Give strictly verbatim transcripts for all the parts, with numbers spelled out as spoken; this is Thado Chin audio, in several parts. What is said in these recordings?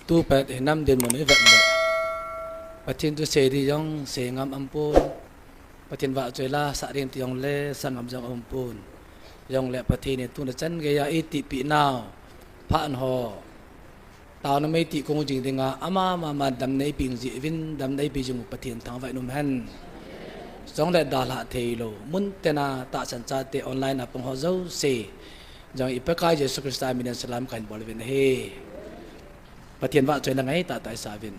Tupat hi nam dinmun i vet le, Pathen thusei ding jong sei ngam aum pon, Pathen vahchoi la sah ding ti jong le sa ngam jong aum pon. Jong le Pathen in tuni chan geiya eitihpeh nau phat ho, taona meitih kong jing dinga ama mama damna eipeh jing uvin, damna eipeh jing u Pathen thangvah in um hen. Jong le dalha theilou mun tina tahsan chate online a pang ho jouse jong i Pakai Jesu Christa min in salam kahin bol uvin ahi. Pathen vahchoi la ngai tahtah isah uvin.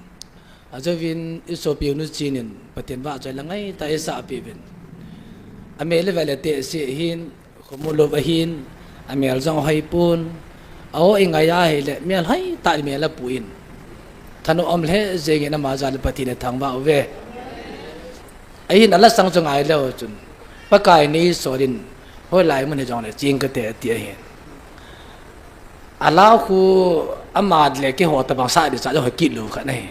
Ajouvin i sopi u Nu Chin in Pathen vahchoi la ngai tah isah peh uvin. Amel le vel le tehse ahin, khomu lou ahin, amel jong hoi pon. Aho i ngai a ahile mel hoi tah in mel apu in. Thanom um lheh jeng in ama jal in Pathen in athangvah uve. Ahin ala sang chu ngai leu chun, Pakai in eisol in, hoilai mun hijongle cheng kate ati ahin. Ala khu ama le keiho tabang sah ding cha jong hoi kit lou khat ahi.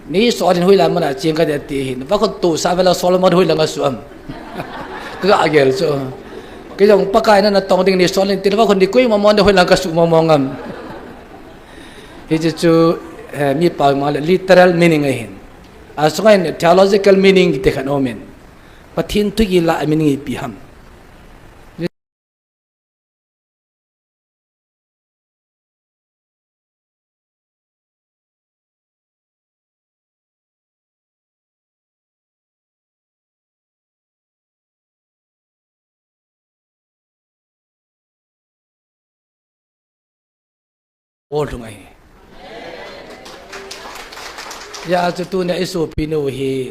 Neisol in hoilai mun a cheng kate ati ahin. Vakhun tohsah vela Solomon hoilang asuh am? Ka gel chu. Kei jong Pakai in natong ding neisol in tile vakhun nikho mong mong le hoilang kasuh mong mong am? Hiche chu, eh, mi pao mang le literal meaning ahin. Asunga hin theological meaning kiti khat aumin. Pathen thugil a meaning ipi ham? Ol lhung ahi. Hijeh chun tunia i sopi nu hi,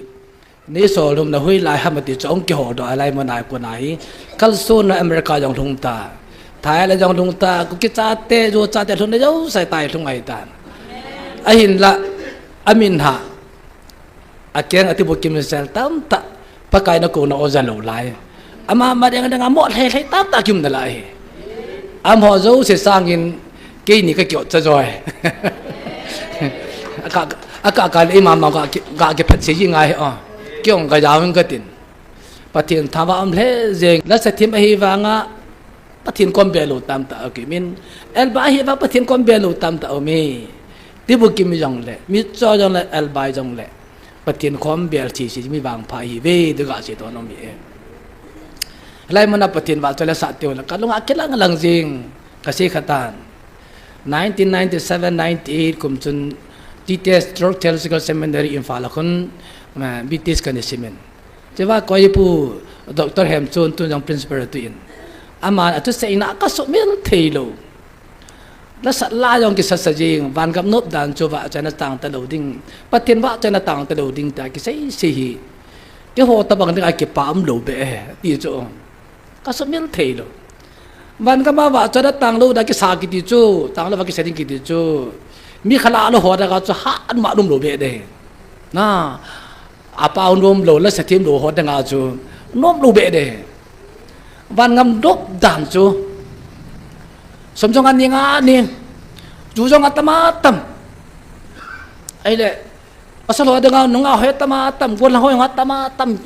neisol nom na hoilai ham ati chu ahung kiholdoh a, hilai mun a kon a hi. Kalson a America jong lhung ta, Thailand jong lhung ta, Kuki chate, Zo chate lhung na jouse tai lhung ahitan. Ahinla, amin ha, akeng ati bukim sel tamtah, Pakai in akou na o ja lou lai. Ama ma deng deng a mo lhei lhei tamtah kium nalai ahi. Amaho jouse sangin keini ka kiot cha joi. Aka, aka, aka le ima ma ka ki, ka kiphat sei ji ngai o. Kiong ka jaovin katin. Pathen thangvah um lheh jeng. Lasa thim ahi vanga Pathen kom bel lou tamtah aumin. Elbai ahi vang Pathen kom bel lou tamtah aume. Tibukim jong le, mitcho jong le, elbai jong le, Pathen kom bel thei thei mi vangpha ihiuve ti kasei to nom e. Hilai mun a Pathen vahchoi la sah teu le kalung a kilang lang jing, kasei khatan. Nineteen ninety-seven ninety-eight kum chun T T S Torok Theological Seminary Imphal a khun, eh, B T S kana simin. Chua koi pu Doctor Hemchun tun jong principal atuh in. Aman athuseina kasumil thei lou. Lasa la jong kisasa jing, vangam nop dan chu vahchoina tang talou ding, Pathen vahchoina tang talou ding tia kisei sei hi. Keiho tabang dinga kipa um lou beh e, ti chu. Kasumil thei lou. Vangam a vahchoina tang lou da kisa kiti chu, tang lou va kisa ding kiti chu. Mi khala lou ho da ka chu ha an ma lum lou beh de. Na, apa u nom lou, lasa thim lou ho da nga chu. Nom lou beh de. Vangam nop dan chu. Som jong ani nga ni. Ju jong atam atam. Ahile, pasal ho dinga nunga hoi atam atam, gollhang hoi atam atam.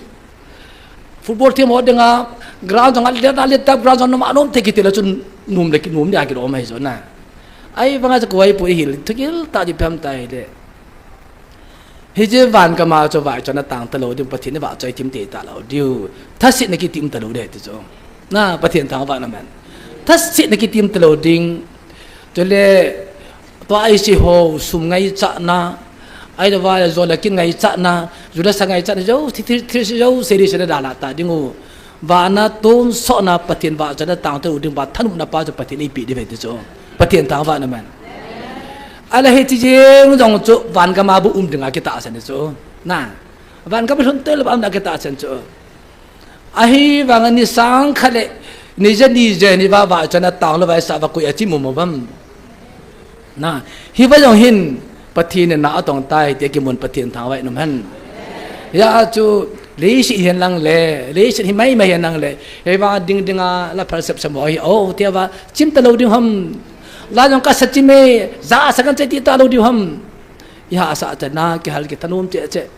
Football team ho dinga ground jong alet alet ta ground jong nom anom thei kiti la chun nom le ki nom ni a kilom ahi jo na. Ahivanga chu koi pu ihil, thugil tah di pem ta ahile. Hiche vangam a chu vahchoina tang talou ding, Pathen in vahchoi thim tei talou diu. Thasetna kitim talou ding ti chu. Na, Pathen thangvah in um hen. Thasetna kitim talou ding. Chule, tua I C ho sum ngaichatna, ahilou le jo le kin ngaichatna, ju le sa ngaichatna, jo, thi, thi, thi, jo, seri sena dalha ta ding u. Vana tonsotna Pathen vahchoina tang talou ding, va thanopna pa chu Pathen in eipeh ding ve ti chu. Pathen thangvah in um hen. Ahile hiche jeng jong chu vangam a bou um dinga kitahsan chu. Na, vangam lhun tei lou va umna kitahsan chu. Ahivanga ni sang khat le, ni ja ni ja ni va vahchoina tang lou va isah va koi a chim um uvem. Na, hiva jong hin Pathen in na atong tai ti kimun Pathen thangvah in um hen. Hijeh chun leiset hihen lang le, leiset hi mai mai hihen lang le, hiva ding dinga la phal sep sep mo hi, o, tia va chim talou ding ham. La jong kasa chim e, ja sa kan che ti talou ding ham. Iha sa cha na kihal kithanom che che.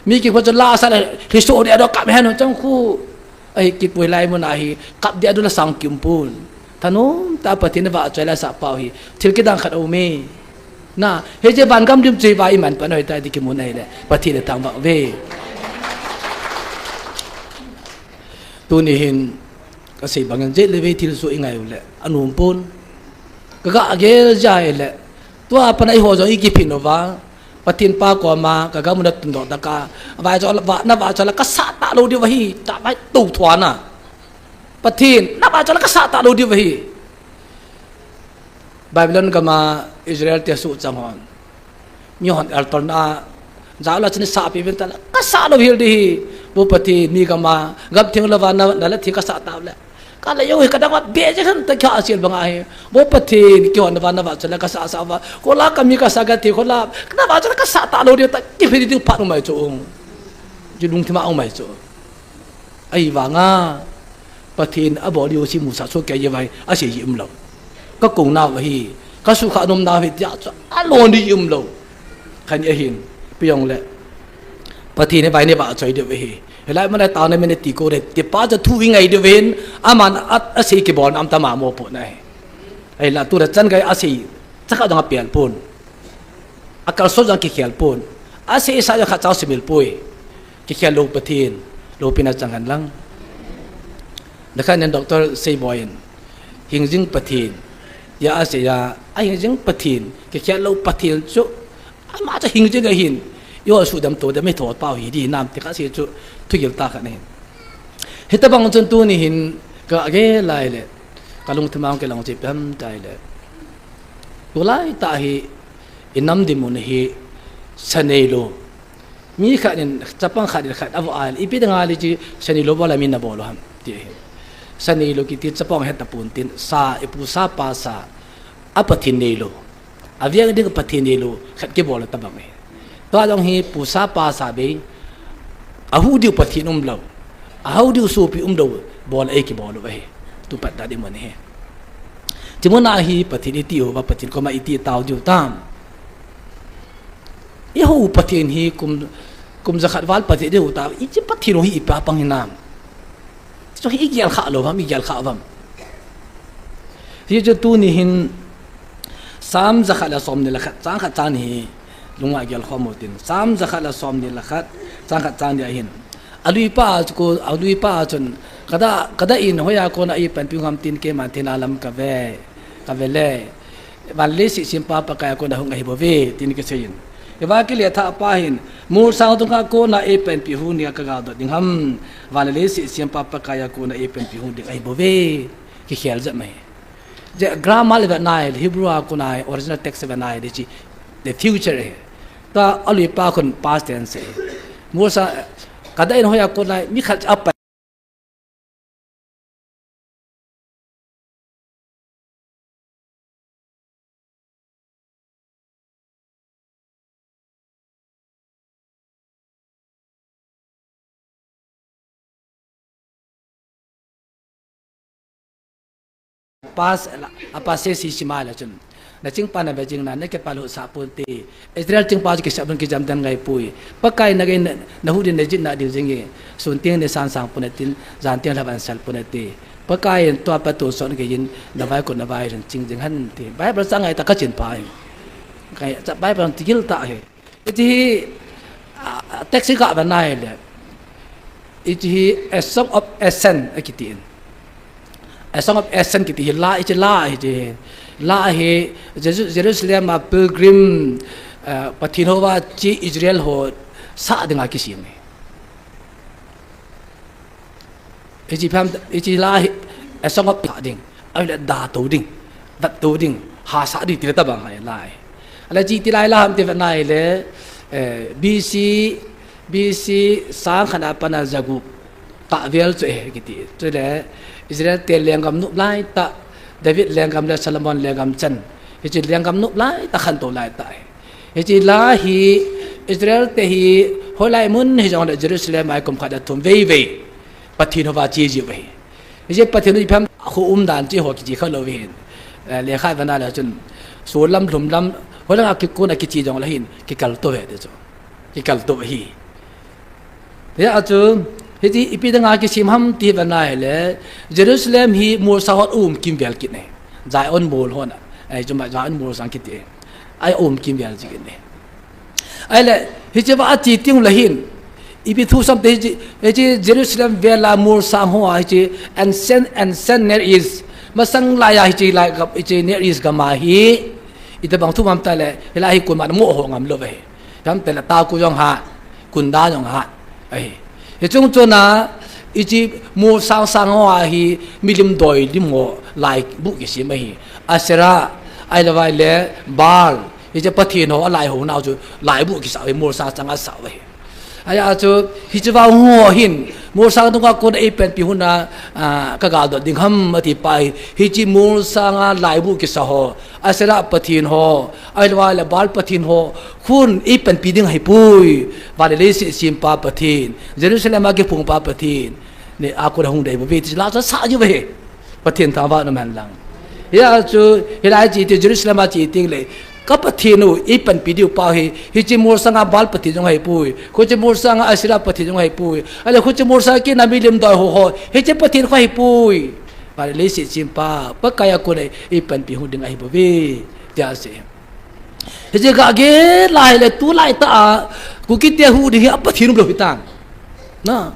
Mi kikho chu la sa le, hiso de ado kap hen chang khu. Ahi kipui lai mun a hi, kap de ado la sang kim pon. Thanom tah a Pathen vahchoi la sah pau hi, thil kidang khat aume. Na, hiche van gam lim chu hiva iman pan hoi tai ti kimun ahile, Pathen ithangvah uve. Tuni hin, kasei bangin jet le vei thilsoh ingai uleh, anom pon. Kaga gel jeh ahile, tua pat a eiho jong ikiphin uva, Pathen pa koma, kagam u natun doh tah a, vaichoi, vah, navaichoi le kasah talou diu ahi, tia vai tou thua na. Pathen, navaichoi le kasah talou diu ahi. Babylon gam a Israel te suhchang hon. Mihon altar na a, jao la chun sahpi uvin tala, kasah lou hel ding ahi. Vo Pathen, mi gam a, gam theng louva na, nala theng kasah tau le. Kala jong hi kadang a beh jeng hen tia kasei bang ahi. Vo Pathen, kihon uva navaichoi le kasah sah uva. Khola kami kasah kati, khola, navaichoi le kasah talou ding tia, kiphin ding phat um ahi chu. Chu lungthim a um ahi chu. Ahivanga, Pathen abol diu si musa so kei vai, asei ji umlou. Kakou nau ahi, kasukha nom nau ahi tia chu alon ji umlou. Khat ahin, ipi jong le, Pathen hi vai neivaichoi diu ahi. Hilai mun a taona min ati kou le, tipa chu thu ingai diu ahin, aman a, asei kibol nam tama mo pon ahi. Ahinla tu le chan gei asei, chakha jong apel pon. Akalson jong kikhel pon. Asei sa jong khat cha sumil poi. Kikhel lou Pathen, loupina chang hen lang. Nikhat nin Doctor Seiboi in, hing jing Pathen, tia asei a, ahing jing Pathen, kikhel lou Pathen chu, ama chu hing jing ahin, eiho sudam to dem hi tho pau hi ding hinam ti kasei chu, thugil tah khat ahin. Hitobang chun tuni hin, kagel lai le, kalungthim a hung kilang chu ipi ham tia ahile. Tulai tah hi, inam dinmun hi, sa neilou. Mi khat in, chapang khat in khat avo ahile, ipi dinga le hiche sa neilou bol a min nabol u ham, ti ahi. Sa neilou kiti chapang het tapon tin, sa, ipu sa pa sa, a Pathen neilou. Aveng ding Pathen neilou, khat kibol tabang ahi. Tua jong hi pu sa pa sa bei, ahuh diu Pathen umlou, ahuh diu sopi umlou, bol a eikibol u ahi. Tu pat da ding mun ahi. Hiche mun a hi Pathen iti uva, Pathen koma iti tao diu tam. Eiho Pathen hi kum, kum jakhat val Pathen ihiu ta, hiche Pathen u hi ipi a pang hinam. Chu hi igel kha lou vam, igel kha vam. Hichu tuni hin Sam jakhat le somni le khat chang khat chang ni hi lunga gel khom u tin. Sam jakhat le somni le khat chang khat chang ni ahin. Aluipa chu ko, aluipa chun kada, kada in hoiya kona eipanpi u ham tin keiman thina lam kave, kave le. Van le leiset sempa Pakaiya kona hung ahi bouve, tin kiseiyin. Hiva kile thah pa hin, molsang dunga kona eipanpi hung dinga kaga dot ding ham. Van le leiset sempa Pakaiya kona eipanpi hung ding ahi bouve, kikhel jep mai. Hiche grammar le vet nai, Hebrew a kona original text vet nai, hiche, the future ahi. Tua aluipa khun past tense ahi. Molsang, kada in hoiya kona mi khat a Past, a past tense hi sima le chun. Na chingpa na ve jing na, na kipa lhuh sah ponte. Israel chingpa chu kisap lhun kijam den ngai poi. Pakai na gei na, na huhna na jin na diu jing e. Sun teng ni san sang pon tin, jan teng lha van sal pon te. Pakai in tua pa tu son gei in, na vai ko na vai rin ching jing hen ti. Bible chang ngai ta ka chin pa in. Kai, cha Bible ti gil ta he. Iti hi, a, a, text hi ka va nai le. Iti hi a song of ascent a kiti in. A song of ascent kiti hi la, iti la, iti hi. La hi Jeru-, Jerusalem a pilgrim, eh, Pathen houva che Israel ho sah dinga kisem hi. Hiche pam, hiche la hi, a song of ta ding, ahile da to ding, vat to ding, hahsa ding ti le tabang hi la hi. Ahile hiche ti lai la ham ti vet nai le, eh, B C, B C sang khat a pat a jagup tah vel chu ahi kiti. Chule Israel te lenggam nop lai tah, David lenggam le Solomon lenggam chan. Hiche lenggam nop lai tah khantou lai tah hi. Hiche la hi Israel te hi hoilai mun hijongle Jerusalem a kum khat a thum vei vei Pathen houva che jiu ahi. Hiche Pathen hou ipi ham khu umdan chu eiho kiche kha lou ahin. Eh, lekha vet nai le chun, sol lam, lhum lam, hoilanga kikon a kiche jongle hin, kikal to ve ti chu. Kikal to ahi. Hia chu, hiti ipi dinga kisem ham ti vet nai le, Jerusalem hi molsang hon um kimvel kit ne. Zion mol hon a. Ai, chuma Zion molsang kiti e. Ai um kim vel jing in ahi. Ahile, hiche va achi teng le hin, ipi thu sam te hiche, hiche Jerusalem vel a molsang ho a hiche ancient, ancient Near East, masang lai a hiche lai gam, hiche Near East gam a hi, itobang thu ham tile, hilai hi koiman amoh ho ngam lou ve. Ham tile taku jong hat, kunda jong hat ahi. Hiche chung chon a, hiche molsang sang ho a hi, milim doi lim ho laibu kisem ahi. Asherah, ahilou vai le Baal, hiche pathen ho alai ho nau chu laibu kisa ve, molsang sang a sa ve. Ahi a chu, hiche va ho hin, molsang dunga kon a eipanpi hon a, ah, ka galdot ding ham ati pa hi, hiche molsang a laibu kisa ho, Asherah pathen ho, ahilou vai le Baal pathen ho, khun eipanpi ding ahipoi, van le leiset sempa Pathen, Jerusalem a kiphong pa Pathen, ne a kon a hung dei bou ve ti la sa sa ji ve. Pathen thangvah in um hen lang. Hia chu, hilai chi te Jerusalem a chi teng le, ka Pathen u, eipanpi diu pa hi, hiche molsang a Baal pathen jong ahipoi, khuche molsang a Asherah pathen jong ahipoi, ahile khuche molsang a kina milim doi ho ho, hiche pathen kho ahipoi. Van le leiset sempa, Pakai a kon a eipanpi hung ding ahi bou ve, tia asei. Hiche ga gel a hile tulai tah a, Kuki te huhhing hi apathen um lou hitan. Na.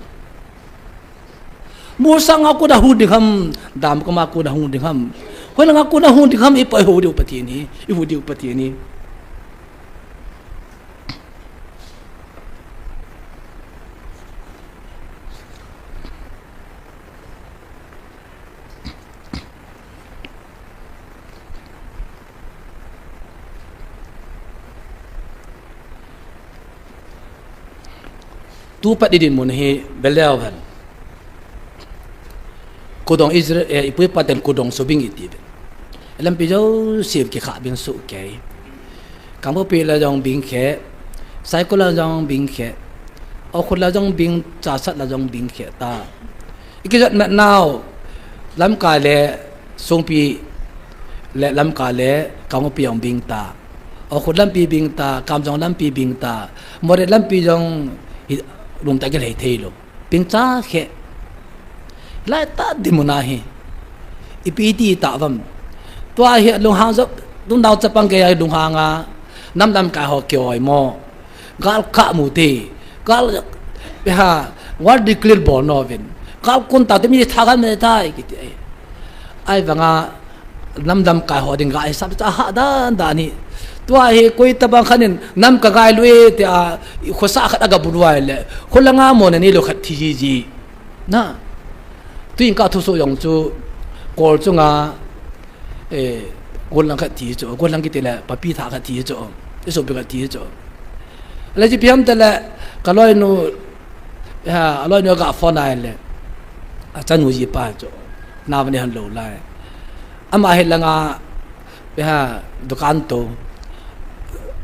Molsang a kon a hung ding ham, dam gam a kon a hung ding ham. Hoilang a kon a hung ding ham, ipi i huhhing diu Pathen hi, i huhhing diu Pathen hi. Tupat i dinmun hi Bethel hen. Kudong Israel, eh, ipu ipa ten kudong subing iti ve. Lampi jouse kikha bing sohkei. Kangpokpi la jong bing khe, Saikul la jong bing khe, Ukhrul la jong bing, Chassad la jong bing khe ta. I kijot matnau, Lamka le Songpi le Lamka le Kangpokpi jong bing ta. Ukhrul lampi bing ta, Kamjong lampi bing ta, Moreh lampi jong hi lum ta kilhei thei lou. Pengcha khe. Lai ta dinmun ahi. Ipi ti ta vam. Tua hi lunghang jo, tun dau chapang kei lunghang a. Nam lamkai ho kioi mo. Gal ka mu te. Gal pe ha. War declare bol no vin. Gal kun ta te mi tha gal me tai kiti ai. Ai vanga nam lamkai ho ding ga hisap cha ha dan dan hi. Tua hi koi tabang khan in nam ka gai lui te a, khosa khat aga buluai le. Khulanga mo na ni lo khat thi ji ji. Na. Tuin ka thuso jong chu kol chunga, eh, golhang khat thi chu, golhang kiti le papi tha khat thi chu. Isopi khat thi chu. Le ji piam te le ka loinu, ha, a loinu ga phone ai le. A chanu ji pa chu. Na vani han lo lai. Ama hi langa, ha, dukan to.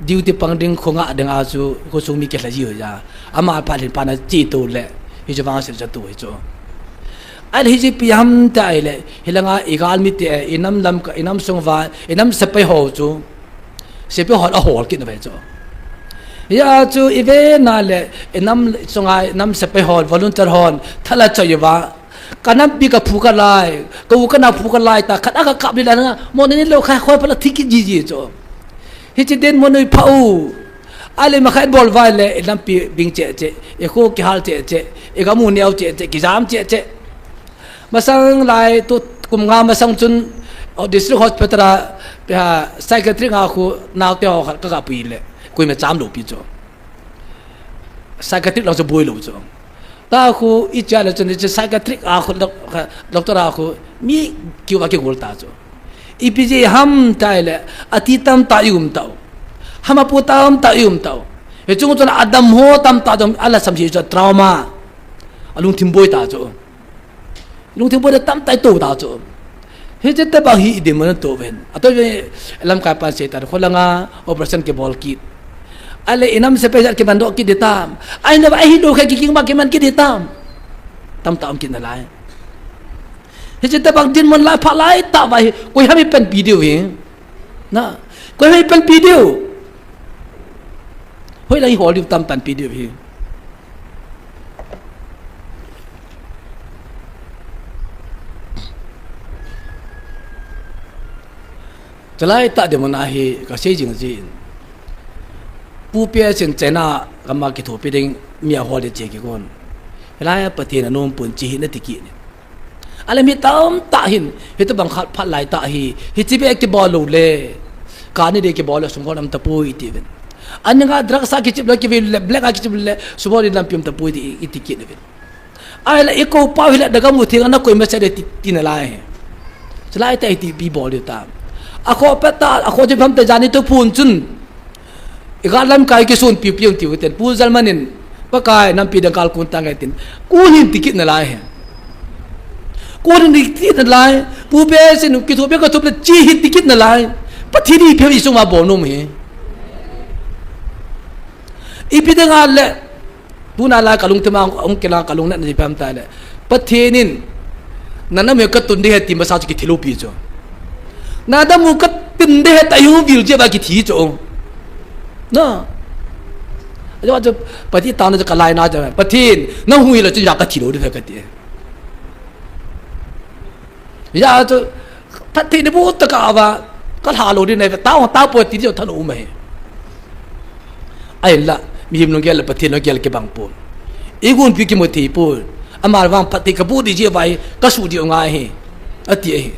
Duty pang ding khonga ding a chu, khosung mi kilha ji ho ja. Ama pa lin pa na chi to le. Hi chu vang sil cha to hi chu. Ai hi ji piam ta ai le. Hi langa i gal mi te, i nam lam ka, i nam sung va, i nam sepai ho chu. Sepai hon a hol kit na ve chu. Hia chu i ve na le, i nam sunga, i nam sepai hon, volunteer hon, thala choi va. Ka nampi ka phu ka lai, ka u ka na phu ka lai ta, khat a ka kap li la na, mo ni lo kha khoi pala thi kit ji ji chu. Hi chi den mo noi pha u. A le ma khai bol vai le, i nampi bing che che, i kho kihal che che, i ka mu neo che che, kijam che che. Masang lai tu kum nga masang chun, oh, District Hospital a, ha, psychiatric a khu naote ho khat ka ga pui le, koima cham lou pi chu. Psychiatric lang chu boi lou chu. Ta khu i cha le chun i cha psychiatric a khu doc-, doctor a khu mi kiu va kigol ta chu. Ipi jeh ham tai le, ati tam ta i um tau. Ham a pu tam ta i um tau. Hi chung chun a dam ho tam ta jong a la sam ji chu trauma. A lungthim boi ta chu. Lungthim boi le tam tai to ta chu. Hi che te bang hi i dinmun to ven. A to ve lamkai pan se ta khulanga operation kibol kit. Ai le i nam sepai jat kiman doh kit di tam. Ai na ba hi lo kha ki king ba kiman kit di tam. Tam ta um kit na lai. Hi che te bang dinmun lai pha lai ta ba hi. Koi ham i panpi diu hi. Na. Koi ham i panpi diu. Hoilang i hol diu tam panpi diu hi. Chulai tah ding mun a hi kasei jing jin. Pu P S in China gam a kithopi ding mi ahol ding che kigon. Hilai a Pathen anom pon che hi nati kit in. Ahile mi tamtah hin, hitobang khat phat lai tah hi, hiche beh kibol lou le, kani ding kibol le, sum hol nam tapoi iti uvin. Aninga drugs a kichep le, kivil le, black a kichep le, sum hol ding lampi um tapoi iti, iti kit uvin. Ahile, i kou pau hile, na gam u theng a na koi masa de ti, ti nalai. Chulai tah hi ipi bol diu tam. Akhoh pet tah, akhoh jep ham te jani to phun chun. I gal lamkai kisun piu piu tiu ten. Pu Jalman in, Pakai, nampi dang kal kun tang e tin. Kun hin ti kit nalai. Kun hin ti kit nalai. Pu P S in kithup e ka thup le che hin ti kit nalai. Pathen in ipi ham i sung a bol nom hi. Ipi ding a le. Tuna la kalung tema hung kila kalung na ni pam ta le. Pathen in, na nam u ka tun ding ahi ti masa chu kithi lou pi chu. Na nam u ka tun ding ahi ti hung vil jeh a kithi chu. Na. Ajo chu Pathen taona chu kalai na chu. Pathen, na hung hil a chu ya kathi lou ding ahi kati. Ya chu, phatthei ni bu ta ka va, ka lha lou ding nei, ta hung ta poi ti chu thanom um ahi. Ahinla, mihem lunggel le Pathen lunggel kibang pon. I gonpi kimu thei pon. Ama vang phatthei ka bu ding jeh a vai, ka suh ding ngai ahi. Ati ahi.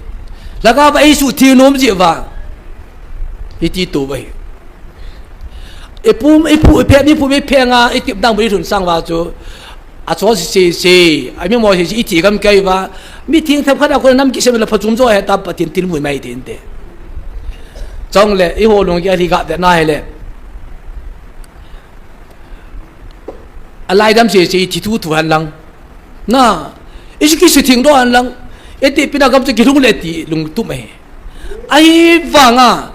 Lhagao va i suh thei nom jeh a. Hiti to vai. I pum, i pu, i phe, mi pu, mi phe nga, i tip dang bu i thun sang va chu. Aso sese, ami mo sese, iti gam kai va. Mi thing tham khat a kon nam kisem le phachom jo ahi ta Pathen thil mui mai tin te. Chong le, i ho lung ki ali ga de na he le. Alai dam sese, iti thu thu han lang. Na, i si ki si thing do han lang. Iti pina gam chu kilung le ti lungtum ahi. Ahivanga,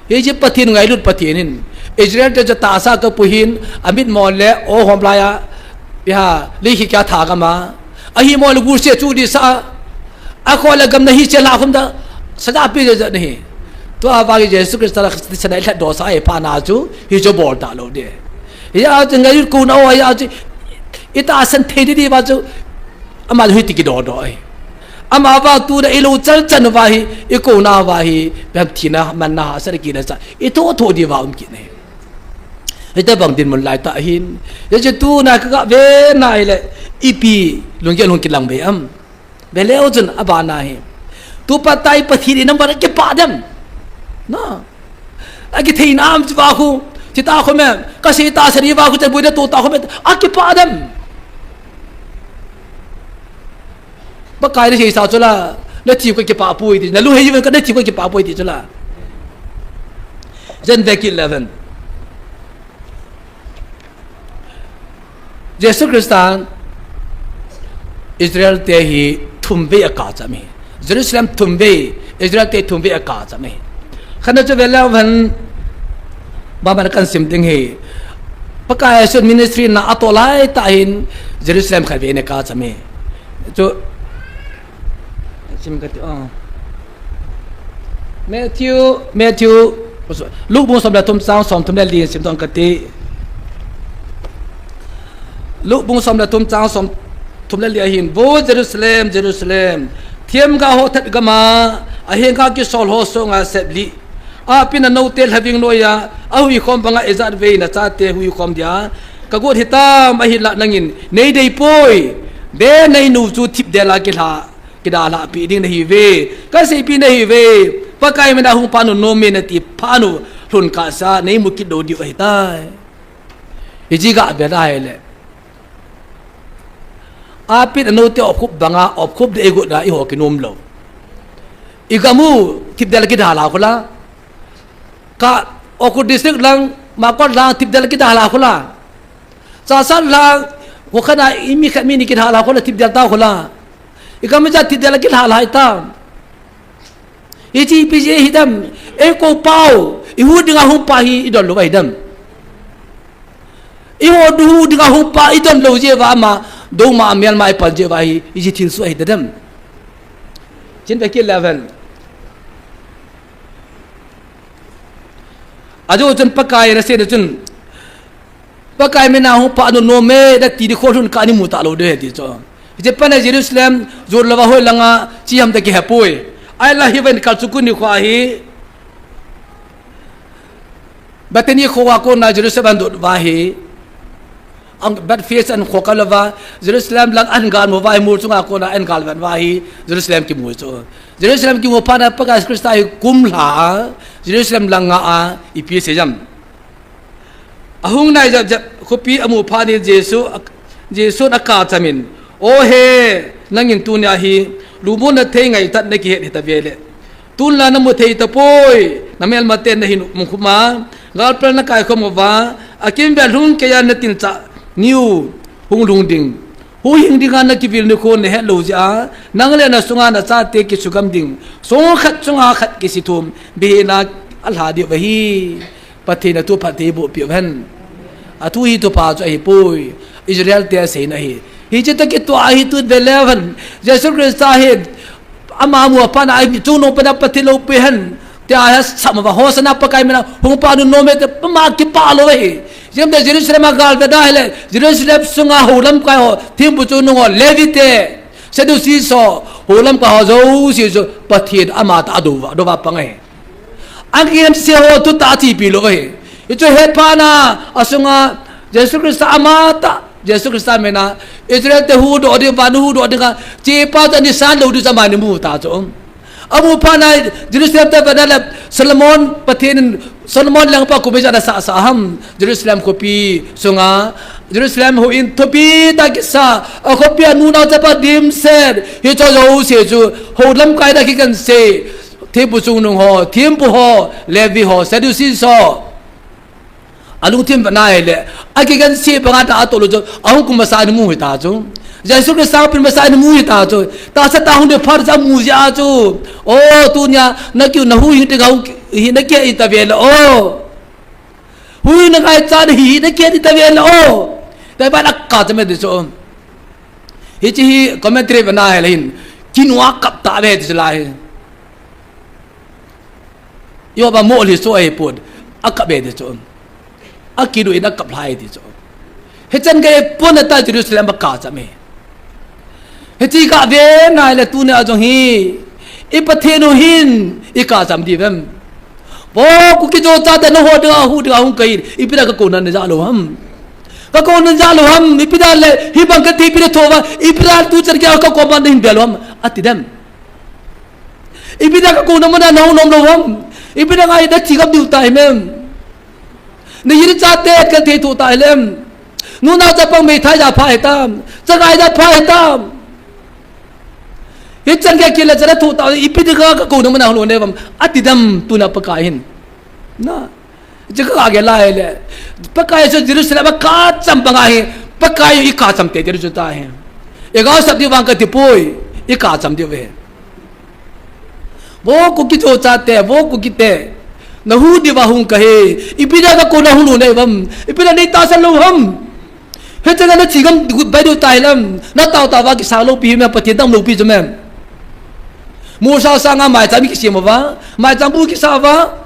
hiche Pathen ngailut Pathen in, Israel te chu tahsa a kapu hin, amit mo le, o hom lai a, ya, lei khi kya tha kama. Ahimo le gu se chu di sa, akhoh le gam na hi se la khum da, saja pi je je nahi. Tua vang Jesu Christa la Christa na i lhat do sa e pa na chu, hichu bol ta lou de. Ya chu ngailut ko na o ya chu, i tahsan thei di di va chu, Ama hi ti kidoh doh ahi. Ama va tu da i lo chal chan va hi, i ko na va hi, bem thina, manna, hahsatna kina cha, i tho tho di va um kit ne. Hita bang dinmun lai tah hin, ya che tu na ka ga ve na ile, ipi, lunggel hung kilang ve am. Ve leu chun, abana hi. Tu pa tai Pathen i number kipah dem. Na. Akithei nam chi va khu, chi ta khu me, ka sei ta sari va khu, chan bui na tu ta khu me, akipah dem. Pakai na sei sa chu la, na thiu ka kipah poi ti, na lu hei ka na thiu ka kipah poi ti chu la. Jan vek eleven. Jesu Christa Israel te hi thum vei a kap cham e. Jerusalem thum vei, Israel te thum vei a kap cham e. Khatna chu ve leu hen, ba man kan sim ding hi. Pakai Jesu ministry na a toh lai tah hin Jerusalem khat vei na kap cham e. Chu sim ka ti, ah. Matthew, Matthew, Luke bung som le thum chang som thum le li sim dong ka ti. Luke bung som le thum chang som thum le li ahin, Vo Jerusalem, Jerusalem, themgao ho that gam a, ahenga kisol ho songa sep lih. Apin anote lhaving noiya, ahuikhom banga ijat vei nachate huikhom dia kagot hitam, ahinla nangin nei dei poi. Ve nei nu chu thipdel a kilha, kidalhah pi ding nahiuve. Kaseipi nahiuve. Pakai mina hung pha nu nom e nati phat u lhun kasa nei mu kit lou diu ahitai. Hiche ga ve lai le. Apin anote opkhup banga, opkhup de igot da iho kinom lou. Igam u thipdel kidalha khu la. Ka Ukhrul district lang, Makot lang thipdel kidalha khu la. Chassad lang, khu khat a imi khat mi ni kidalha khu la thipdel ta khu la. Igam ija thipdel kidalha ta. Hiche ipi jeh hidem, eikou pau, ihu dinga hung pa hi idon lou va hidem. Iho du dinga hung pa idon lou jeh va ama, doma amelma ipan jeh va hi, iji thilsoh hidem. Chin vek eleven. Ajo chun Pakai na sei na chun, Pakai mina hung pha nu nom e, da ti di kho lhun ka ni mu ta lou de ti chu. Hiche pa na Jerusalem, Jordan va hoi langa, chi ham da kihe poi. Ahinla hi van kal chu kun ni kho hi, Bethany khoa kona Jerusalem ahin dot uva hi, ang Bethphage ahin kho kal uva, Jerusalem lang ahin gal mu uva hi, mol chunga kona ahin gal ven uva hi, Jerusalem kimu chu. Jerusalem kimu phat na Pakai Jesu Christa hi kum lha a, Jerusalem lang nga a, ipi asei em. Ahung nai jep jep khopi amu phat in Jesu, Jesun akap cham in, O he, nangin tunia hi, lungmonna thei ngaitah na kihet hita ve le. Tun la namu thei tapoi, namelmaten nahin um khum a, galpal nakai khum uva, akimvel lhung keiya natin chah niu hung lhung ding. Huhhing dinga nakivil nikho nahet lou jeh a, nang le nasunga nachate kisugam ding. Song khat chunga khat kisithum, bihena alha diu ahi. Pathen in athu phatthei eiboh peh u hen. Athu hi thupha chu ahipoi. Israel te aseina ahi. Hiche toh kitoh ahi tun ve leu hen. Jesu Christa hi ama mu a pat na ahi chungnung pat na Pathen loupi hen. Tia hi asam uva Hosanna Pakai mina hung pah nu nom e ti ama kipah lou ahi. Jeng te Jerusalem a gal ve da hile. Jerusalem sunga hou lamkai ho, thempu chungnung ho, Levi te, Sadducees ho, hou lamkai ho jouse chu Pathen amatah a adou uva, adou uva pang ahi. Akigense ho thutah a achepi lou ahi. Hichu hetphat na, asunga Jesu Christa amatah, Jesu Christa mina Israel te huhdoh ding, vannoi huhdoh dinga chepa chu ana san lou ding chu ama ana mu ta chu. Amu phat na Jerusalem te vet na le Solomon Pathen in, Solomon lengpa kum ijat ana sahsah ham, Jerusalem khopi sunga, Jerusalem houin thupi tah kisa, akhopi a nunao chapa dimset, hicho jouse chu hou lamkai na kigense, thempu chungnung ho, thempu ho, Levi ho, Sadducees ho. Alungthim vetna hile, akigense banga tah a atoh lou chu, ahung kum masa ana mu hita chu. Jesu Christa pin masa ana mu hita chu. Tahsa tah hung ding phat chu amu jeh a chu. O, tunia, nakiu nahuhhing dinga hung hi nakihe hita ve le o. Huhhing ngaichat nahi hi nakihe hita ve le o. Tia hi ban akap cham e ti chu. Hiche hi commentary vetna hile hin, kinu a kap tah ve ti chu lai hi. Job a mo li chu ahipon, akap e ti chu. Akinu in akap lhai ti chu. Hichan gei pon a ta Jerusalem akap cham e. Hiche kap ve nai le tunia jong hi, i Pathen u hin ikap cham diu vem. Vo Kuki Zo chate naho dinga, hu dinga hung kahi, ipi dia kakouna naja lou ham. Kakouna naja lou ham, ipi dia le, hibang kathi ipi dia tho uva, ipi dia tuchan gei a kakom a nahin ve lou ham, ati dem. Ipi dia kakouna muna nahung nom lou ham. Ipi dia ngai nathi gam diu ta hi mem. Nahi nachate kathei tho ta hi lem. Nunao chapang meithai ja pha hitam. Chagai ja pha hitam. Hichan gei kile chana tho ta, ipi dia kakouna muna hung lou ne vem. Ati dem tunia Pakai hin. Na. Hiche kagel lai le. Pakai chu Jerusalem akap cham banga hi. Pakai ikap cham teitei chu ta hi. Igaosap diu vang kati poi. Ikap cham diu ve. Vo Kuki Zo chate, vo Kuki te. Nahu diuva hung kahi. Ipi dia kakouna hung lou ne vem. Ipi dia neitahsan lou ham. Hichan a nathi gam bai diu ta hi lem. Natao tao uva kisang loupi hi mem, Pathen dam loupi chu mem. Mosa sanga maicham mi kisem uva. Maicham bu kisa uva.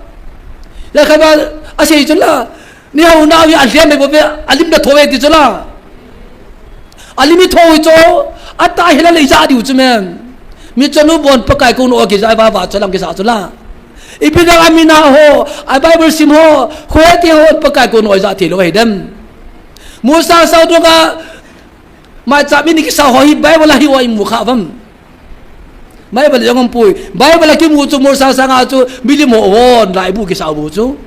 Lekha ba asei chu la. Nihou nau hi alhem e bou ve, alim na tho e ti chu la. Alim itho u chu, atah hile le ija diu chu mem. Mi chanu bon Pakai kona kija vava chu lam kisa chu la. Ipi dia a mi na ho, a Bible sim ho, khoe ti ho Pakai kona ija thei lou ahi dem. Mosa sao dunga, maicham mi ni kisa ho hi Bible a hi o imu kha vem. Bible jong umpoi. Bible a kimu chu Mosa sanga chu milim ho hon laibu kisa u bou chu.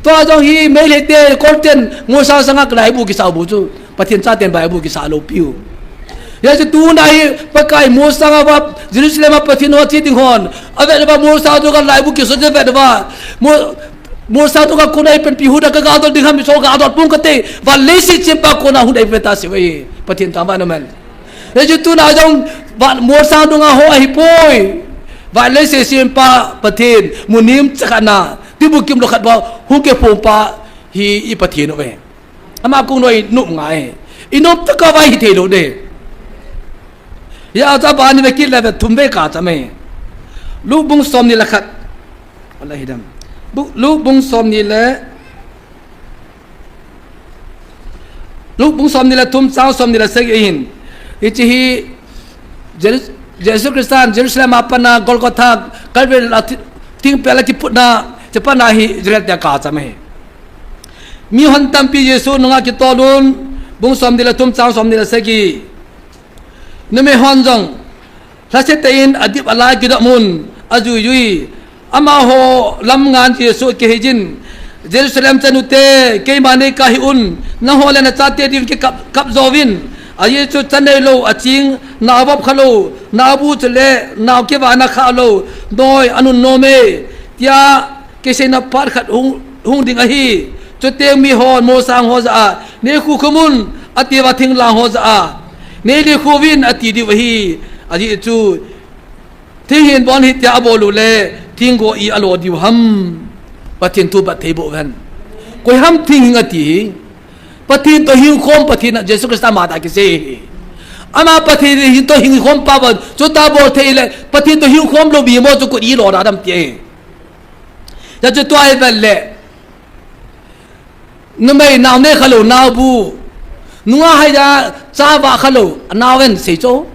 Tua jong hi Meitei te, Kol ten Mosa sanga laibu kisa u bou chu. Pathen chaten Bible kisa lou piu. Hijeh chun tuna hi Pakai Mosa sanga va Jerusalem a Pathen ho che ding hon. Avet uva Mosa chu ka laibu kiso che vet uva. Mo-, Mosa chu ka kona ipi pi hu da ka gadot ding ham, so gadot pung kate. Van leiset chempa kona hu da ipi ta se ve. Pathen ta va na man. Hijeh chun tuna jong, va, Mosa dunga ho ahipoi. Van leiset sempa Pathen, munim chakhat na, tibukim lou khat va, hung kiphong pa, hi i Pathen uve. Ama kong noi nop ngai. I nop tah uva hi thei lou de. Hia cha ba ni ve kit le ve thum ve ka cha me. Luke bung som ni le khat. Ala hidam. Bu-, Luke bung som ni le Luke bung som ni le thum chang som ni le sagi hin. Hiche hi Jeru-, Jesu Christa Jerusalem a pat na Golgotha Calvary a thi-, thingpel a kiphutna, che pat na hi Israel te ka cha me. Mihon tampi Jesu nunga kitol un, bung somni le thum chang somni le sagi. Numei hon jong, lhase tah in adip alai kidom un, ajui jui. Amaho lam ngan Jesu akihei jin, Jerusalem chanu te, keima nei kahih un, nangho le nachate diuvin kikap, kap jouvin. Ajeh chu cha neilou, aching, nao vop khalou, naobu chule nao kivana khalou, noi anun nom e, tia kiseina phat khat hung, hung ding ahi. Chuteng mihon molsang ho jah a, nei khukhum un, atiuva thinglhang ho jah a, nei likhu uvin ati diu ahi. Ajeh chu, thinghin bon hitia abol uleh, thinggo i alo diu ham. Pathen thu bat thei bou ven. Koi ham thinghin ati hi. Pathen toh hingkhom, Pathen a Jesu Christa mata kisei hi. Ama Pathen hin toh hingkhom pa bon, chuta bol thei le, Pathen toh hingkhom lou mi mo chu koi i lo da dam ti hi. Hijeh chu tua i vet le. Numei nao nei khalou, naobu. Nunga haiya cha vah khalou, nao ven sei chu.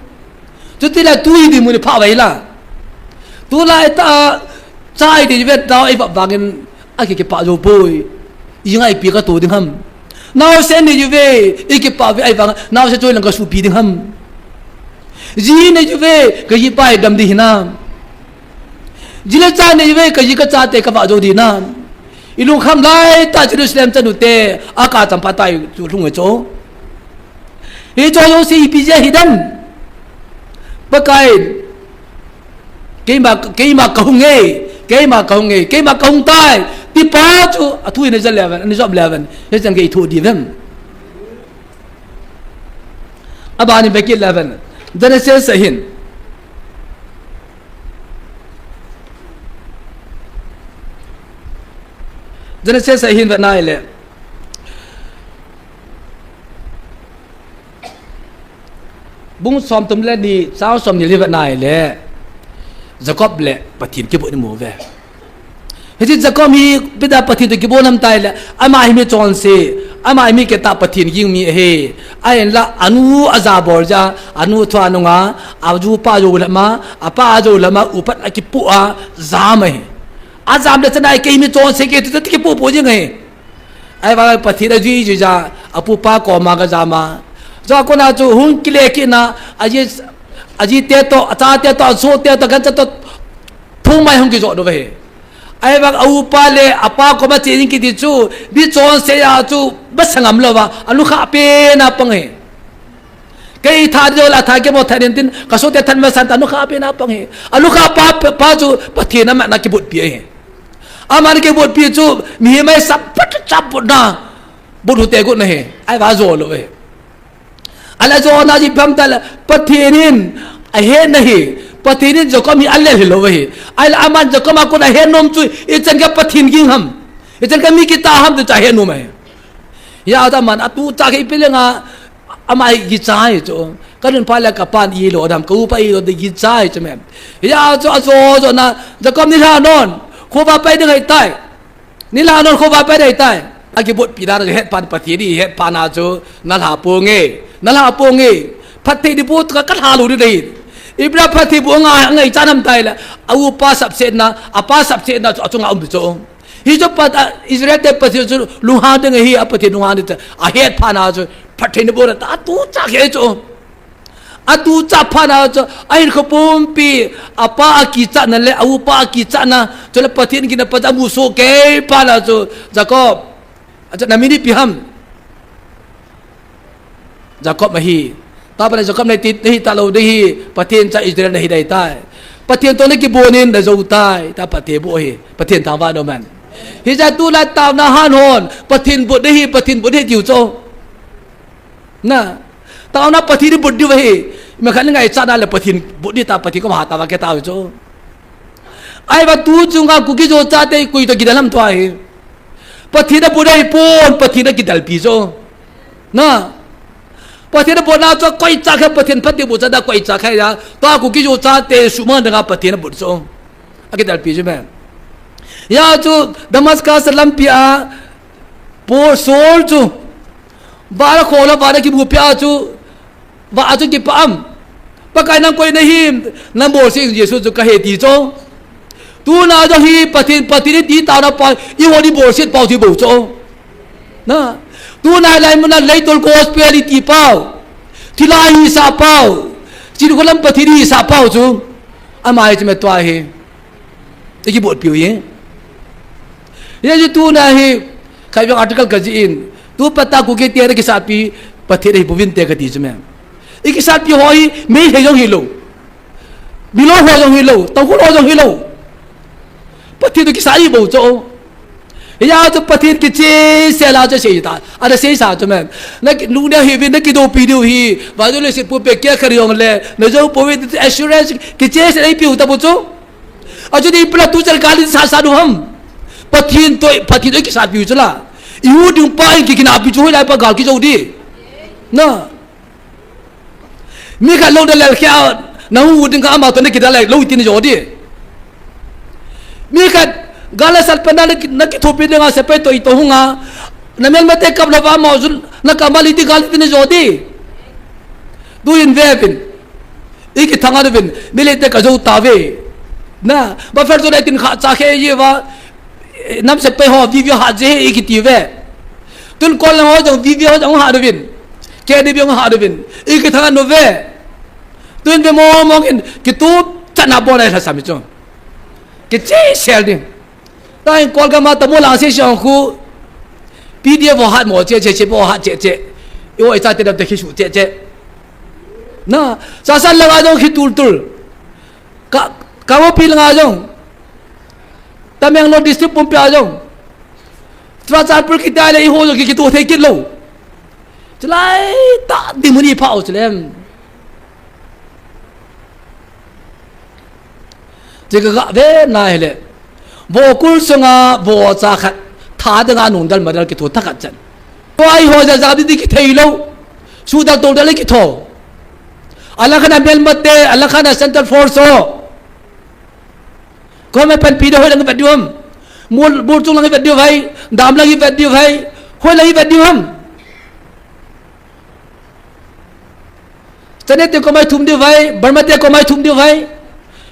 Chuti le tu hi di mun pha vai la. Tulai tah, cha i di vet nao i vah vangin, aki kipah jou poi. I ngaipi katoh ding ham. Naosen nei uve, i kipah uve ahivang, naosen chu lang kasuhpi ding ham. Ji nei uve, kaji pa hi dam ding hinam. Ji le cha nei uve, kaji kachate kavah jou ding hinam. I lungkham lai tah Jerusalem chanu te, aka champa tai chu lhung e chu. Hiche jouse ipi jeh a hidem. Pakai, keima, keima kahung e, keima kahung e, keima kahung tai. Tipa chu, athu in ajah le ven, ana jop le ven. Hichan kei thu di vem. Abani vekit le ven. Genesis a hin. Genesis a hin vet nai le. Bung somthum le ni, chang somni le vet nai le, Jacob le Pathen kibol imu uve. Hiche Jacob hi ipi dia Pathen toh kibol ham tile, ama hi mi chonse, ama hi mi kitah Pathen ging mi ahi. Ahinla anu ajabol jeh a, anu thua nunga, aju pa jou lama, apa jou lama, upat akipoh a, jam ahi. Ajam le chana kei mi chonse kei ti kipoh poh jing ahi. Ahivang Pathen ajui jui jeh a, apupa koma gajam a. Jeh a kona chu hung kile kit na, aji, aji te toh, acha te toh, aso te toh, gancha toh, thum mai hung kijot uve. Ahivang aupa le apa koma che jing kiti chu, mi chonse a chu, masang ngam lou va, alukha pen a pang ahi. Kei tha ding la tha kei mo tha ding tin, kaso te than masan ta, alukha pen a pang ahi. Alukha pa, pa chu, Pathen amatna kibotpi ahi. Aman kibotpi chu, mihem a sap pat sap botna, bot u te got na ahi. Ahivang ajo lou ahi. Ahile ajona ji pam tale, Pathen in ahet na ahi. Pathen in Jacob hi alel hilou ahi. Ahile aman Jacob a kon ahet nom chu, ichan ka Pathen ging ham, ichan ka mi kitah ham ti chu ahet nom ahi. Hijeh a aman atucha kei pe le nga, ama hi kicha ahi chu. Ka nunpa le ka pan ilo dam, ka upa ilo dam kicha ahi chu me. Hijeh a chu ajo jo na, Jacob nilhah non, khovah pai ding ahitai. Nilhah non khovah pai ding ahitai. Akibotpi dan ahet pan Pathen in, het pan a chu, nalhah ponge, nalhah ponge. Phatthei ding bou ka, kalhah lou ding ahi. Ipi dia phatthei bou nga, ngaichat ham tile, aupa sapsetna, apa sapsetna chu achunga um chu. Hichu pat a, Israel te Pathen chu lunghang ding ahi, a Pathen lunghang ding chu ahet phat na chu, phatthei na bol ta, atucha kei chu. Atucha phat na chu, ahinkho pumpi, apa akichatna le, aupa akichatna, chule Pathen ginna pat amusoh kei phat na chu, Jacob, achu na min ipi ham. Jacob ahi. Tua pat le Jacob nahi ti, nahi talou ding ahi, Pathen cha Israel nahi ding ahitai. Pathen toh nakibon in najou tai, tua Pathen bou ahi, Pathen thangvah in um hen. Hijeh a tulai taona han hon, Pathen bot ding ahi, Pathen bot ding ahi tiu chu. Na, taona Pathen in bot diu ahi, mi khat ngaichat na le Pathen bot ding ta, Pathen koma hatah a kei tau chu. Ahivang tu chunga Kuki-Zo chate koi toh kidel ham tua hi. Pathen in abot ahipon, Pathen in akidelpi chu. Na. Pathen in abotna chu koi cha kha Pathen phatthei boh cha da koi cha kha ya. Tua Kuki-Zo chate suhmang dinga Pathen in abot chu. Akidelpi chu me. Hijeh a chu Damascus lampi a Paul Saul chu. Vana khol a vana kimupi a chu. Vah a chu kipah am. Pakai nang koi nahim, nang bolse Jesu chu kahi ti chu. Tuna jong hi Pathen, Pathen in ti taona pa, eiho i bolset pau ti bou chu. Na, tuna lai muna leitol gospel iti pau, thilha hisah pau, chinkholam Pathen hisah pau chu, ama hi chu me tua hi. Iki bot piu hi. Hijeh chun tuna hi, khai vang article kajih in, tu pata Kuki te kisahpi Pathen hi bouvinte kati chu me. Iki sahpi ho hi, Meitei jong hilou. Milong ho jong hilou, Tangkhul ho jong hilou. Pathen toh kisah hi bou chu. Hijeh chun Pathen kichehsel a chu seita. Ana seisa chu me. Na ki, nung dia hi vin na kidoupi diu hi. Vaidoh le sitpu pe kia khari jong le. Na jou pou vin assurance kichehsel a ipiu ta bou chu. Achu di pula tu chal gal in sa sa du ham. Pathen toh, Pathen toh kisahpiu chu la. Iu ding pa in kikinapi chu hoilai pa gal kijou di. Na. Mi khat lou da lel khia, na hu ding ka ama toh na kida lai lou tin jo di. Mi khat gal a sat pa na, na ki, na kithopi ding a sepai toh ito hunga. Na melmate kap lou va mo jun, na kamali di gal tin jo di. Tu in ve vin. Iki thanga du vin, mi le te ka jou ta ve. Na, ba fer jo le tin kha cha khe ye va. Nam sepai ho, vivi ha je he iki ti ve. Tun kol ho jong, vivi ho jong ha du vin. Ke di bi jong ha du vin. Iki thanga nu ve. Tun ve mo mo kin, kitu chana bo nai la sami chong. Kichehsel ding. Tua hin Kolgam a tamu lang se siang khu, P D F ho hat mo che che, che po hat che che. Iwo icha te dam te khi su che che. Na, Chasan langa jong khi tul tul. Ka, Kangpokpi langa jong. Tamenglong district pumpi a jong. Churachandpur kitai le iho jong ki, kitu thei kit lou. Chulai ta di muni pha o chulem. Chika ga ve na hile. Vo kul sunga vo cha khat. Tha dinga nung dal ma dal kitho tha khat chan. Tua iho ja ja di di kithei lou. Su dal to dal kitho. Ala khana melmate, ala khana central force ho. Ko me pan pi de hoi lang vet diu ham. Mul, mul chung lang vet diu hai. Dam lang vet diu hai. Hoi lang vet diu ham. Chane te ko mai thum diu vai, Burma te ko mai thum diu vai.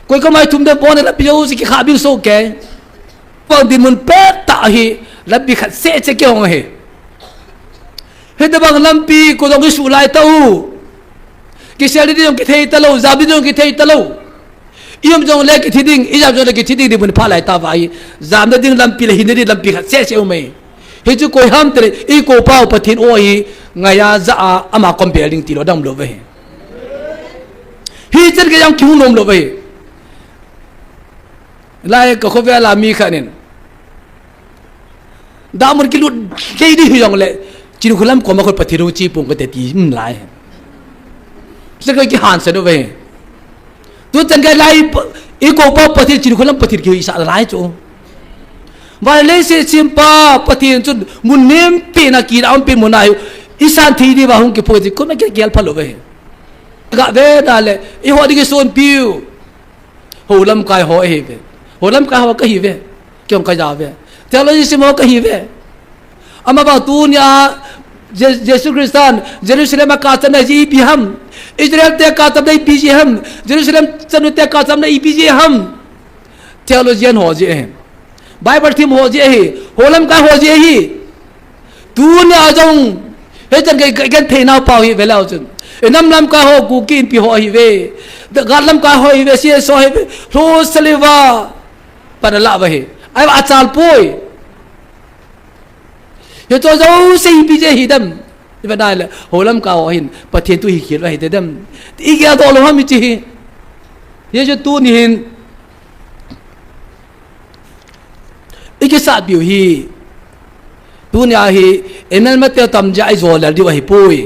Koi ko mai thum diu pon la pi jo si ki kha bin so ke. Pon din mun pe ta hi, la bi khat se che ke hong he. He ta bang lampi ko dong ki su lai ta u. Ki sel di dong ki thei ta lo, jam di dong ki thei ta lo. I um jong le kithi ding, i jam jong le kithi ding, di mun pha lai ta vai. Jam na ding lampi le hin na ding lampi khat se se um e. Hichu koi ham tile, i ko pau Pathen o hi, ngaiya ja a, ama compare ding ti lo dam lo ve. Hichan kei jong kihung nom lo ve. Lai ka khovel a mi khat in. Damun kilut lei di hi jong le, Chinkholam koma khut Pathen hung chi pung kate ti, um lai. Sa ka kihan sa do ve. Tu chan ka lai pa, i ko pa Pathen Chinkholam Pathen ki i sa lai chu. Vai le se sim pa Pathen chu mun nem pe na ki da um pe mun ai. I san thi di va hung ki po ti ko na ke gel pha lo ve. Ga ve na le, i ho di ki son piu. Ho lamkai ho hi ve. Ho lamkai ho ka hi ve. Kyong ka ja ve. Theology sim ho ka hi ve. Ama ba tunia Je-, Jesu Christan Jerusalem a kacham na ipi ham. Israel te kacham na ipi ham. Jerusalem chanu te kacham na ipi ham. Theologian ho ji ahi. Bible thim ho ji ahi. Ho lamkai ho ji ahi. Tunia jong. Hichan kei, kei, kei thei nau pau hi ve lau chun. I nam lamkai ho Kuki Inpi ho hi ve. Ga lamkai ho hi ve. C S O hi ve. Lo saliva. Pana la va hi. Ai achal poi. Hicho jouse ipi je hi dem. Iva dai le, ho lamkai ho hin, Pathen tu hi khel va hi te dem. I gel doh lou ham i chi hi. Hichu tuni hin, i kisah piu hi. Tunia hi, i melmate tam ja i jo lel diu ahi poi.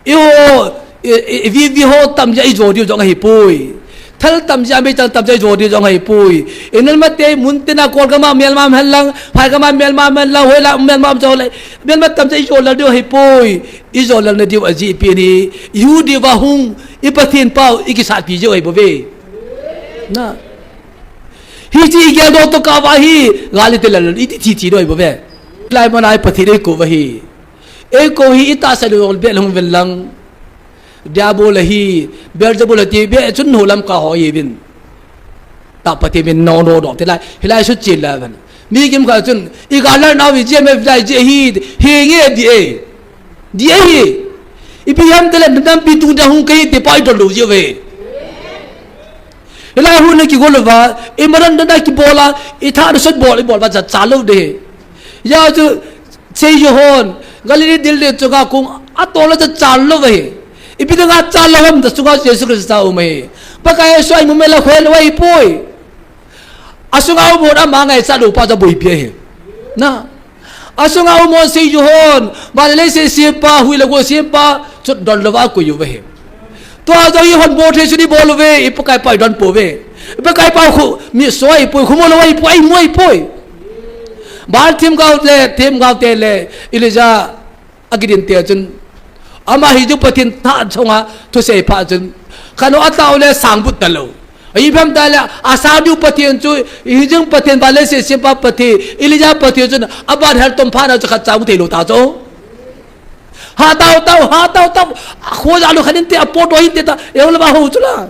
I ho, i, i, i vi, vi ho tam ja i jo diu jong ahi poi. Thal tam ja mi tam, tam ja i jo diu jong ahi poi. I melmate mun tina Kolgam a melma hen lang, Phaigam a melma hen lang, hoila melma jo le, melma tam ja i jo lel diu ahi poi. I jo lel na diu aji pi ni, i hu diu va hung, i Pathen pau, i kisah pi jo ahi bou ve. Na. Hichi i gel doh to ka va hi, gal i te lel, i ti thi thi do ahi bou ve. Lai mana i Pathen i ko va hi. Ei ko hi i tahsa lou be lhung vel lang. Diabol hi, Beelzebul ti be chun ho lamkai ho hi vin. Ta Pathen vin no no dok te lai, hilai su chil la van. Mi kimkhat chun, i galar nau hi G M F dai ji hi, hi nge di e. Di e hi. Ipi ham tile nampi tung da hung kei te pai don lo ji ve. Ila hu na ki gol va, i maran da ki bola, i tha da sot bol, i bol va cha cha lo de. Ya chu, sei jo hon, Galilee dil de chu ga kung, a to la cha cha lo ve. Ipi da ga cha lo ham da chu ga Jesu Christa um e. Pakai Jesu ai mu me la khoi lo ai poi. Asunga um hon ama ngaichat lou pa chu boipi ahi. Na. Asunga um hon sei jo hon, van le lei se sempa, hui le gou sempa, chu don lou va koi uve ahi. Tua jong hi hon bol thei chu di bol uve, i Pakai pa i don pouve. I Pakai pa khu, mi soi poi, khu mo lou ai poi, ai mo ai poi. Baal themgao le, themgao te le, Elijah, Agidin te chun, ama hi chu Pathen tha chunga thusei pha chun, khat nu a tao le sang but ta lou. Ahi phem ta le, a sang diu Pathen chu, hi jing Pathen, van le se sempa Pathen, Elijah Pathen chun, a ban hel tom pha na chu khat cha mu thei lou ta chu. Ha tao tao, ha tao tao, a kho ja lou khat in te, a po do hin te ta, e le ba ho chu la.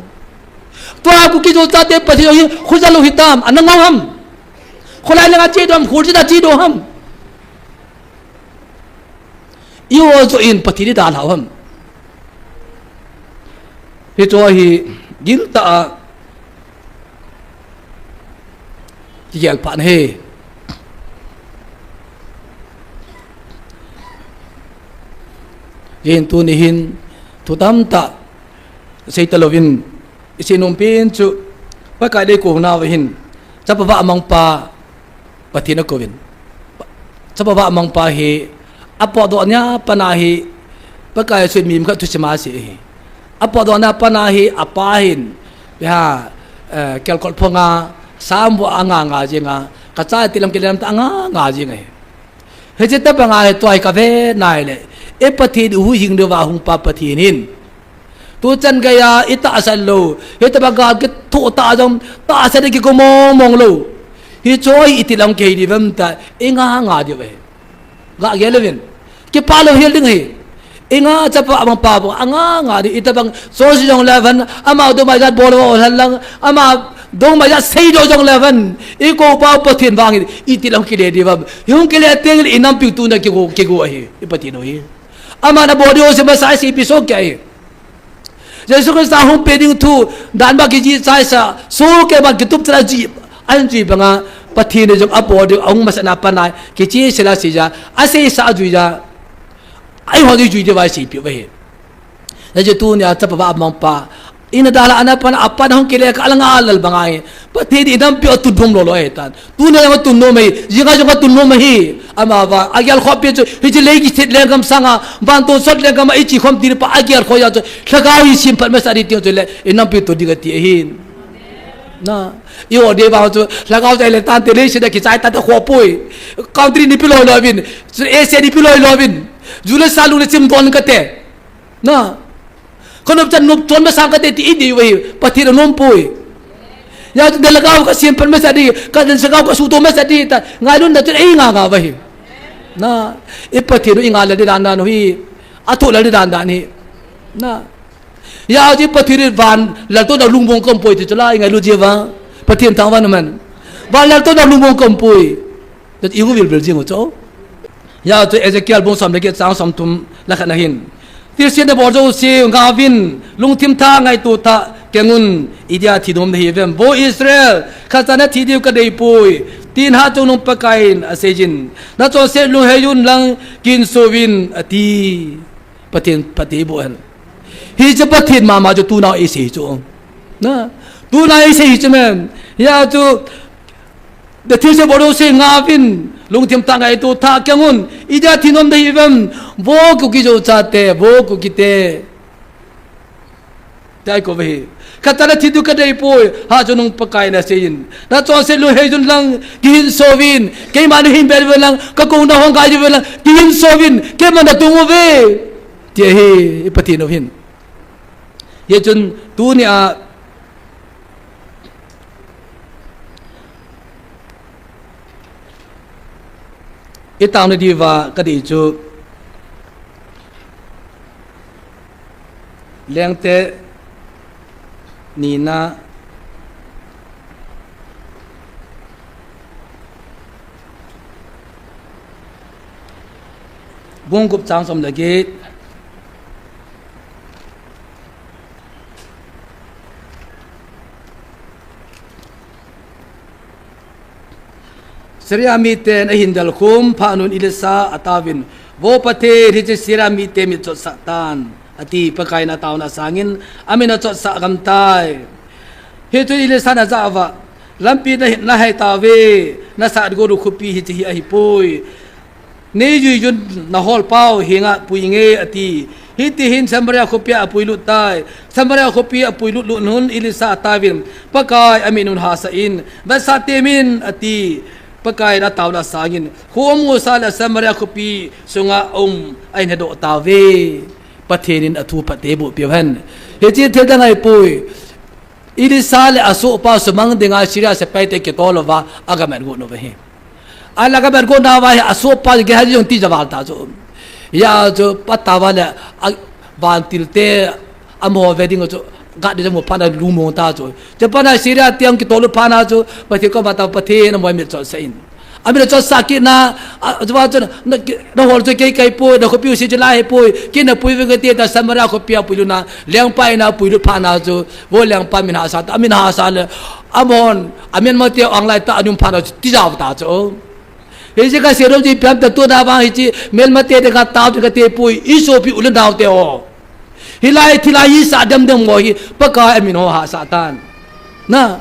Tua Kuki Zo chate Pathen hi, kho ja lou hi tam, a na ngau ham. Kholai le nga che do ham, kho che da che do ham. I o zo in Pathen i dalhau ham. Hi chu hi gil ta a kigel pha na he. Hin tuni hin thu tam tah sei ta louvin i sei nom pen chu Pakai dei kou nau hin chapa vah mang pa Pathen a kouvin. Chapa vah mang pa hi, a potdoh nia pana hi, Pakai Jesu mi khat thusim a sei hi. A potdoh nia pana hi, a pa hin, ha, eh, kelkot phong a, sam bu a nga nga jing a, ka cha ti lam ki lam ta a nga nga jing a hi. Hiche tabang a hi tua hi ka ve nai le, e Pathen huhhing deuva hung pa Pathen hin. Tu chan geiya i tahsan lou. Hitabang gal kithoh ta jong tahsan i kikou mong mong lou. Hichu hi iti lang kei di vem ta i nga nga diu ve. Ga gel uvin. Kipa lou hel ding hi. I nga chapa amang pa bo a nga nga di itabang so si jong le van ama dong mai jat bol vo hal lang ama dong mai jat sei do jong le van i kou pa Pathen vang iti lang kile di vem. Hung kile teng i nampi tu na kikou kikou ahi. I Pathen u hi. Ama na body ho se masa si pi so kya hi. Jesu Christa hung pe ding thu dan ba ki ji chai sa so ke ba ki tup tra ji an ji banga Pathen ne jong a body hung masa na pa nai ki chi se la si ja a sei sa ju ja ai ho ji ju de vai si pi ve. Na je tu nia chapa ba mang pa Ina dala ana pan apan hung kile ka alanga lal banga hi. Pathen i nampi o tun nom lou lou e tan. Tuna jong tun nom e. Jinga jong tun nom e. Ama va. Agel kho pe chu. Hiche lei kithit lenggam sanga. Van to sot lenggam a ichi khom ti pa agel kho ya chu. Lhagao hi sim phat masa di ti chu le. I nampi to di ga ti hin. Na. I o de va chu. Lhagao jai le tan te le se da kichai ta ta kho poi. Country ni pi lou lou vin. Asia ni pi lou lou vin. Jule salung le chim don ka te. Na. Ka nop chan nop thon masang ka te ti i dei uve hi, Pathen a nom poi. Ya chu delgao ka siam pan masa di, ka delgao ka suto masa di, ta ngailun da chu ei nga nga uve hi. Na, i Pathen u i nga lal di dan dan u hi, a thoh lal di dan dan hi. Na. Ya chu Pathen i van lal to da lungmong ka um poi ti chu la i ngailu ji uva. Pathen thangvah in um hen. Van lal to da lungmong ka um poi. Tat i gu vil vil jing u chu. Ya chu Ezekiel bung som le get chang som thum la khat na hin. Thilse na bol jouse ngauvin, lungthim thah ngaito thah keng un, idia thi nom na hi vem. Vo Israel, khat cha na thi diu ka dei poi. Tin ha chu nung Pakai in a sei jin. Na chonset lunghei un lang kihinso vin a ti. Pathen, Pathen i boh hen. Hiche Pathen mama chu tuna i sei chu. Na, tuna i sei chu men. Ya chu, Na thilse bol jouse ngauvin, lungthim thah ngaito thah keng un, idia thi nom na hi vem, vo Kuki Zo chate, vo Kuki te. Tia i kou uve hi. Khat cha na thi diu ka dei poi, ha chu nung Pakai in a sei in. Na chonset lunghei un lang, kihinso vin, keima na hin bel vin lang, ka kou na hung kai diu vin lang, kihinso vin, keima na tung uve. Tia hi, i Pathen u hin. Hichun, tuni a, I taona diuva ka dei chu Lengte nina, Bung gup chang som le get. Syria miten ahin delkhum phat un Elisha ataovin, Vo Pathen, hiche Syria mite mit chotsah tan, ati. Pakaiyin ataona sangin amin achotsah gamtai. Hichun Elisha in ajah uva, Lampi na, nahai tauve, nasatgot u khopi hiche hi ahipoi. Neiyui jun naholpau henga pui inge, ati. Hitihin Samaria khopia apuilut tai. Samaria khopi apuilut lut un Elisha ataovin, Pakai, amin un hahsah in, vetsah temin, ati. Pakaiyin ataona sangin kho amusah le Samaria khopi sunga aum ahin hedoh tauve. Pathen in athu phatthei boh peuhen. Hiche thil dang ahipoi. Elisha le asohpa sumang dinga Syria sepaite kitol uva agamet got uva ahi. Ahile agamet got nauva hi asohpa Gehazi jong tija val ta chu. Hia chu pat tauva le, a, vantilte amaho ve ding chu, Gath ding amu phat na lungmong ta chu. Chuphat na Syria te kitol lut phat na chu, Pathen koma tao, Pathen, amaho mit chotsah in. Amin achotsah kit na, a, chua chu, na, nahol chu kei kahipoi, nakhopi u hiche lai ahipoi, kei napui ving kati ta Samaria khopia apuilut na, lengpa in apuilut phat na chu, Vo lengpa, min hahsa ta, amin hahsa le, amahon, amelmate anglai tah a aum phat na chu, tija ta chu. Hiche kasei nom chu ipi ham itile tuna vang hiche, melmate dinga tao ding kati poi, isopi u le naote ho. Hilai thilha hisah demdem ho hi, Pakai amin ho hahsah tan. Na.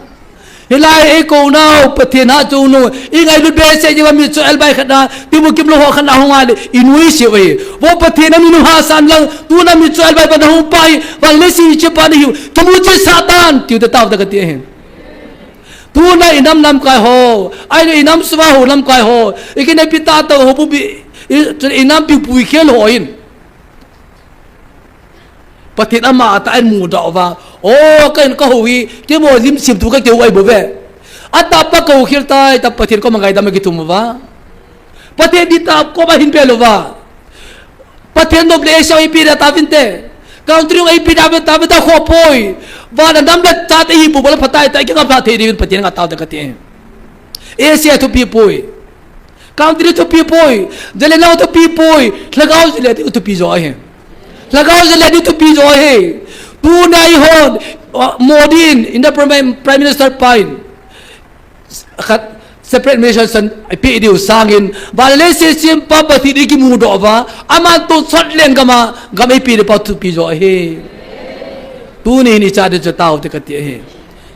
Hilai eikou nau, Pathen hahchong nu, ingailut behseh jeh uva mitcho elbai khat na, Timukimlou ho khat na hung a le, inuisat uve. Vo Pathen, amin u hahsah in lang, tuna mitcho elbai pa nahung pa hi, van le leiset chepa nahiu, kimuchesah tan, tiu te tao te kati ahi. Tuna inam lamkai ho, ahile inam sunga ho lamkai ho, ikineppi tah tah ho bubi, i, inampi puikhel ho in. Pathen ama atah in amudoh uva. O, kahin kahou hi, keiho lim simthu kakihou ahi bouve. Atahpa kahou khel tai, ta Pathen koma ngaidam akithum uva. Pathen dihtah koma ahin bel uva. Pathen nop le Asia ipi dia tauvinte. Country ipi dia tauvinte khoh poi. Vana nam le chate hi bubal phatai ta, ikingapha thei diuvin Pathen nga tao te kati. Asia thupi poi. Country thupi poi, Jalenao thupi poi, Lhagao jale diu thupi jo ahi. Lhagao jale diu thupi jo ahi. Tuna eihon, uh, Modi in, India Prime, Prime Minister pa in, khat separate administration ipi diu sangin, van le leiset sempa Pathen ikimudoh uva, aman tonsot lenggam a, gam ipi diu pa thupi jo ahi. Tuni hin icha diu chu tao te kati ahi.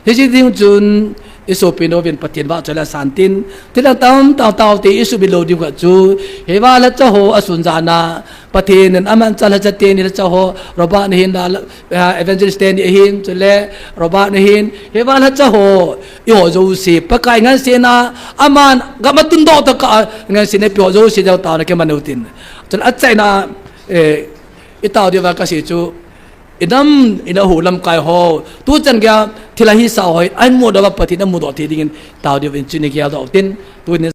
Hiche ding chun, isopi nouvin Pathen vahchoi le asan tin, thil dang tamtah tao te isuhmil lou diu khat chu, hiche valhacha ho asun jan a, Pathen in amanchah lhacha teni lhacha ho, Robert na hin la, ah, Evangelist teni ahin, chule Robert na hin, hiche valhacha ho, eiho jouse, Pakai ngansena, aman gam atundoh tah a, ngansena eiho jouse jal taona kiman utin. Chule achaina, eh, itao diuva kasei chu, Inam, ina ho lamkai ho. Tuchan geiya thilha hisah ho hi, ahin mudoh uva Pathen amudoh thei dingin tao diuvin chuni gel doh tin. Tuni